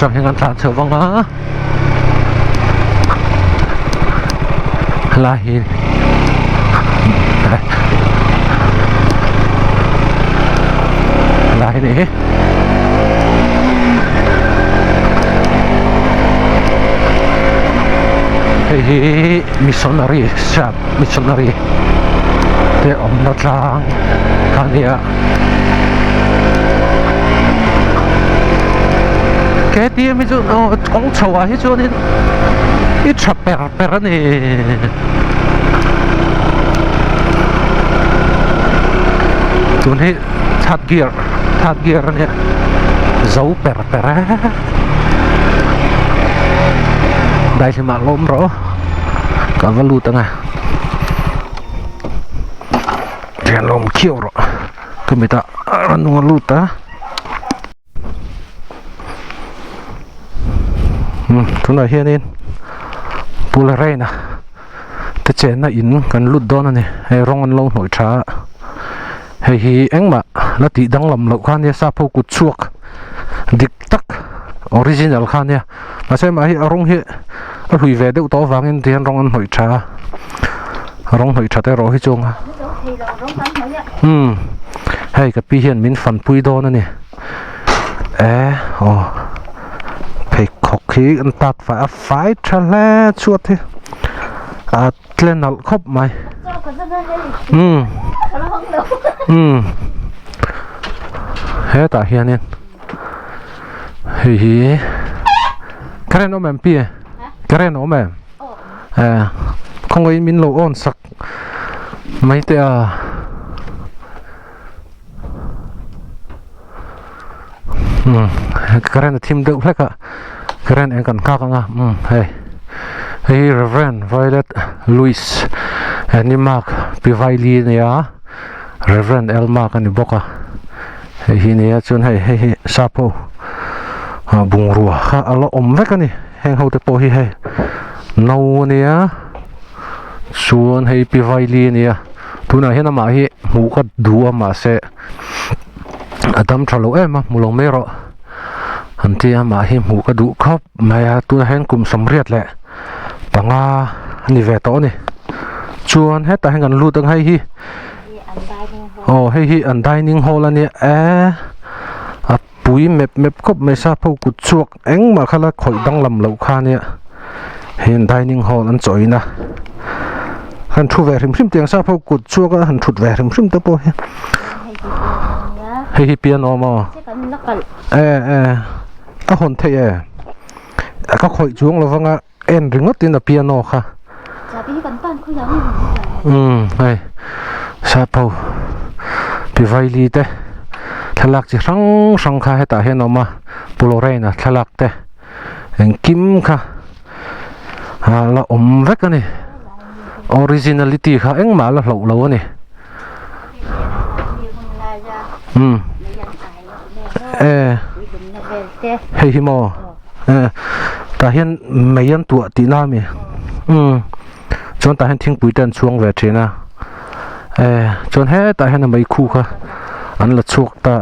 Tang hian kan tlan chho vang a helai hi helai ni hei hi missionary sap missionary te awmna tlang kha nia. KTM hi chu aw kawng chho ah hi chuanin i tha per per a ni tun hi third gear third gear a nia zo per per a daihlim ah lawm rawh ka va lut ang a. Thian lawm khiau rawh ka mit ah a rawn nung a lut a umm tunah hianin Pu Lorraine-a te chenna in kan lut dawn a ni hei rawng an lo hnawih tha a hei hi engmah la tih danglam loh kha ania sap ho kut chhuak dik tak original kha ania mahse mah hi a rawng hi a hlui ve deuh tawh avangin tihian rawng an hnawih tha a. Rawng hnawih that erawh hi chu umm hei ka pi hian min fanpui dawn a ni e aw pheikhawk hi an tat fai a fai tha hle chhuat hi a tle nalh khawp mai umm umm hetah hianin hei hi current awm em pi current awm em. Eh khawngaihin min lo on sak mai teh a umm current a thim deuh hlek a current eng kan nghak ang a umm hei hei hi Reverend Violet Louis ni mark pi Vaili a nia Reverend L mark a ni bawk a hei hi nia chuan hei hei hi sap ho bungrua kha a la awm vek a ni. Heng ho te pawh hi hei no ania chuan hei pi vaili ania tunah hian amah hi hmuh ka duh a mahse a dam tha lo em a hmu lo mai rawh an tia amah hi hmuh ka duh khawp mai a tunah hian kum sawmriat leh panga a ni ve tawh a ni chuan hetah hian kan lut ang hei hi aw hei hi an dining hall ania e a. Pui mep mep khawp mai sap ho kut chhuak engmah kha la khawih danglam loh kha ania hei an dining hall an chawin a han thu ve hrim hrim tiang sap ho kut chhuak a han thut ve hrim hrim te pawh hi hei hi piano maw e e a hawn theih e ka khawih chuang lovanga en ringawt in a piano kha umm hei sap ho pi vaili te thlalak chi hrang hrang kha hetah hian a awm a Pu Lorraine-a thlalak te engkim kha a la awm vek a ni originality kha engmah la hloh lo a ni umm e hei hi maw e tah hian mei an tuah tih na ami umm chuan tah hian thingpui te an chhuang ve thin a e chuan hetah hian a mei khu kha an la chhuak ta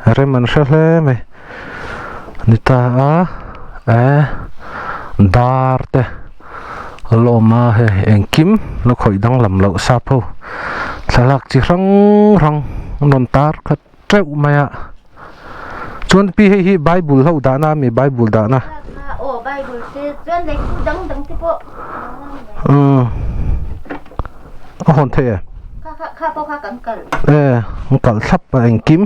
a rem an hre hle mai ni ta a e dar te a la awm a hei engkim la khawih danglam loh sap ho thlalak chi hrang hrang an rawn tar khat. teuh mai a chuan pi hei hi bible ho dahna ami bible dahna aw bible te chuan lei thu dang dang te pawh umm a hawn theih e kha kha kha pawh kha kan kal e an kal thlap a engkim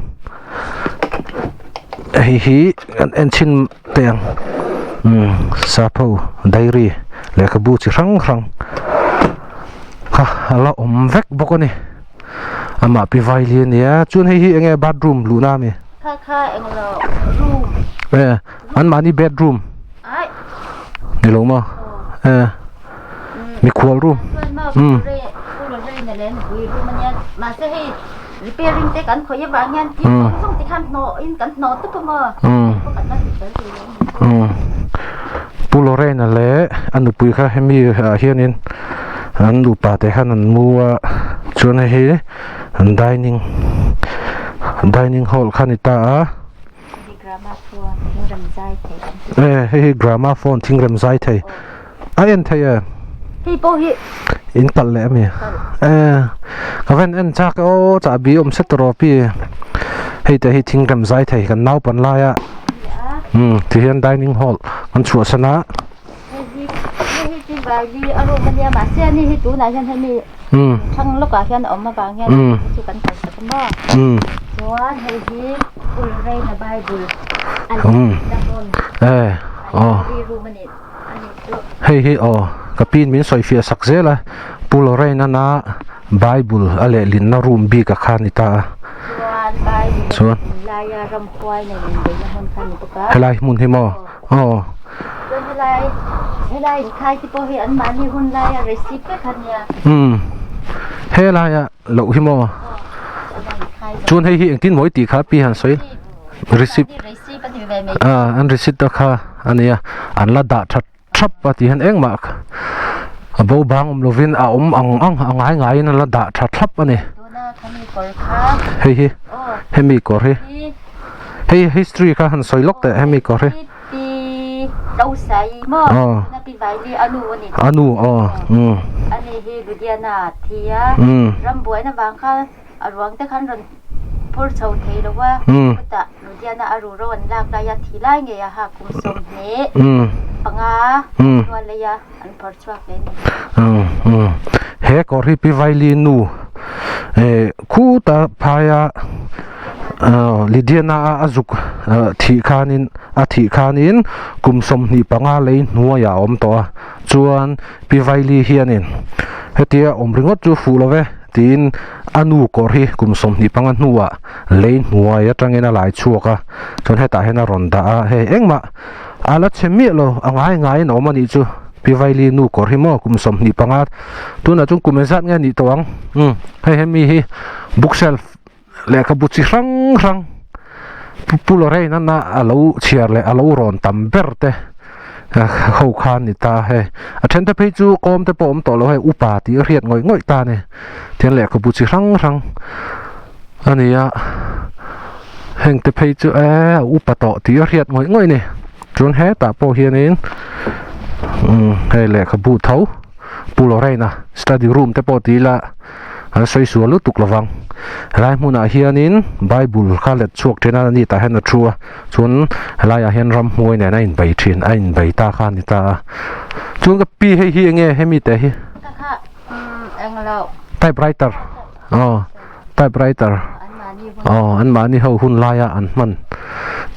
hei hi kan en chhin teh ang umm sap ho diary lehkhabu chi hrang hrang kha a la awm vek bawk a ni. Amah pi vaili a nia chuan hei hi enge bathroom luhna ami kha kha englo room e an mahni bedroom ai ni lo maw e mikhual room um mahse hei repairing te kan khawih avang hian thil zawng zawng te khan hnawh in kan hnawh tup a maw um Pu Lorraine-a leh a nupui kha hemi ah hianin an nupa te khan an mu a chuan hei hi an dining dining hall kha a ni ta a. E hei hi gramaphone thingrem zai thei a en thei e. Hei pawh hi. In kalh leh ami? E ka van en chak e aw chahbi awm set tawh pi hei te hi thingrem zai thei kan naupan lai a umm ti hian dining hall kan chhuahsan a. Hei hi hei hi chu vaili a room ania mahse ani hi tunah hian hemi thlang lawkah hian a awm avang hian hei chu kan kalsak a maw chuan hei hi Ul Reina Bible a lehna hmun library room a nih a nih chu. Hei hi aw ka pin min sawi fiah sak zel a Pu Lorraine ana Bible a lehlinna room bik a kha a ni ta a. Chuan Bible a lehling laia ramhuai nei inbeihna hmun kha a ni bawk a. Helai hmun hi maw? Aw. Chuan helai helai inkhai te pawh hi anmahni hun laia receipt vek a nia. Umm helaia loh hi maw? Chuan hei hi engtin mawi tih kha pi han sawi receipt ah an receipt a kha a nia an la dah that thap a tih hian engmah a bo bang awm lovin a awm ang ang a ngai ngaiin an la dah tha thlap a ni. Hei hi hemi kawr hi. Hei history kha han sawi lawk teh hemi kawr hi. Pi Losai maw tuna Pi Vaili a nu a ni. A nu aw umm. Ani hi Ludhiana a thi a rambuaina vang kha a ruang te khan rawn phur chho thei lo a chutah Ludhiana a ruhro an lak lai a thi lai ngei a ha kum sawmhnih panga hnuai lei a an phawrh chhuak hle a ni. Umm he kawr hi Pi Vaili nu eh khuta phaia Lydiana a zuk thih khanin a thih khanin kum 25 lei hnuaiah a awm tawh a, chuan Pi Vaili hianin hetia awm ringawt chu fuh lo ve tiin a nu kawr hi kum 25 hnuah lei hnuai atangin a lai chhuak a, chuan hetah hian a rawn dah a, hei engmah a la chhe miah lo a ngai ngaiin a awm a nih chu Pi Vaili nu kawr hi maw kum 25 tunah chuan kum engzat nge a nih tawh ang umm hei hemi hi bookshelf. Lehkhabu chi hrang hrang Pu Lorraine ana a lo chhiar leh a lo rawn tam ber te ho kha a ni ta hei. A then te phei chu kawm te pawh awm tawh lo hei upa tih a hriat ngawih ngawih ta a ni. Tihian lehkhabu chi hrang hrang a ni a, heng te phei chu eee a upa tawh tih a hriat ngawih ngawih a ni. Chuan hetah pawh hianin umm hei lehkhabu tho Pu Lorraine a study room te pawh ti ila. An sawi sual lutuk lovang. Helai hmunah hianin Bible kha let chhuak thin a, ani tah hian a thu a, chuan helaiah hian ramhmuai nen a inbei thin, a inbei ta kha a ni ta a. Chuan ka pi hei hi enge hemi teh hi? Ka kha umm englo. Typewriter aw typewriter aw anmahni ho hun laia an hman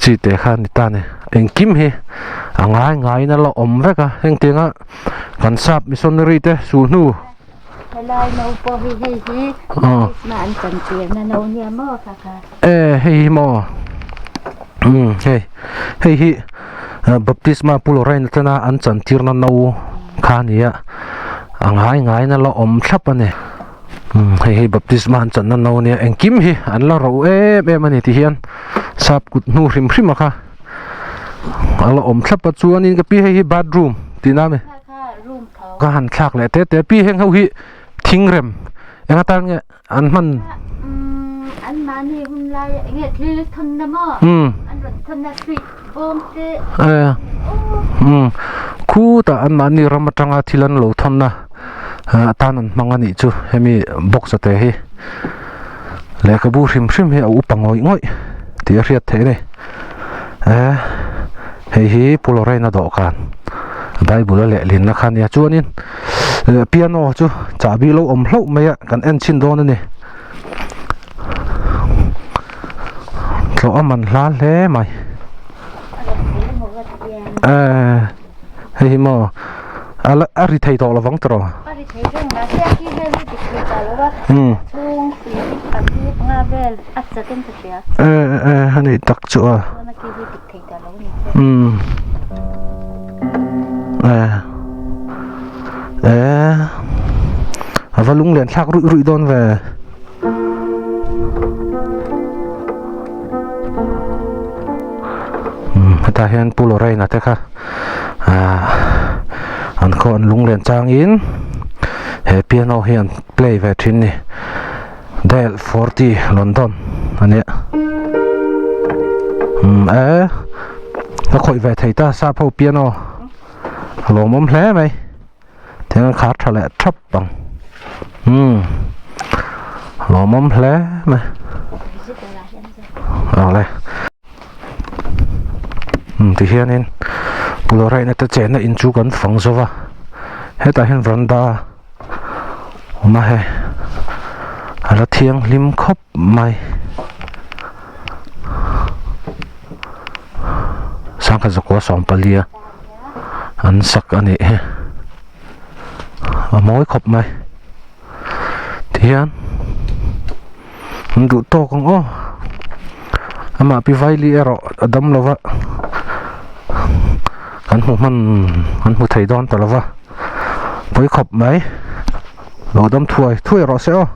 chi teh kha a ni ta a ni. Engkim hi a ngai ngaiin a la awm vek a, hengtianga kan sap missionary te sulhnu. Helai no pawh hi hei hi baptisma an chan tirna no nia maw kha kha. E hei hi maw um hei hei hi baptisma Pu Lorraine atana an chan tirna no kha a ni a a ngai ngai in a la awm thlap a ni um hei hi baptisma an channa no a nia engkim hi an la ro em em a ni ti hian sap kut hnu hrim hrim a kha a la awm thlap a chuanin ka pi hei hi bathroom tihna a ni. Ka han thlak leh te te pi heng ho hi thing rem eng atan nge an hman khutah an mahni ram atanga thil an lo thawn a atan an hmang a nih chu hemi box a te hi lehkhabu hrim hrim hi a upa ngawih ngawih tih a hriat theih a ni eh hei hi Pu Lorraine a dawhkan Bible a lehlinna kha a nia chuanin piano chu chahbi lo awm hlauh mai a kan en chhin dawn a ni tlawh a man hla hle mai eh hei hi maw a la a ri thei tawh lovang tawh a ri thei reng mahse a ki vel hi dik thei tawh lo a chhung pahnih panga vel a chat in ka hria eh eh a nih tak chu a chuan a ki hi dik thei tawh lo a ni umm eh eh a va lunglen thlak ruih ruih dawn ve. Hetah hian Pu Lorraine-a te kha ahh an khaw an lunglen changin he piano hi an play ve thin a ni Dial 40 London a nia. Umm e ka khawih ve thei ta sap ho piano a lawmawm hle mai tiang an khar tha leh thap ang umm a lawmawm hle mai awle umm ti hianin pulawraina te chenna in chu kan fang zo va hetah hian veranda awm a hei a la thianghlim khawp mai sangkhat zakua sawmpalia an sak a nih hi a mawi khawp mai tihian an duh tawk ang aw amah pi vaili erawh a dam lo va kan hmu hman kan hmu thei dawn ta lo va pawi khawp mai lo dam thuai thuai rawh se aw.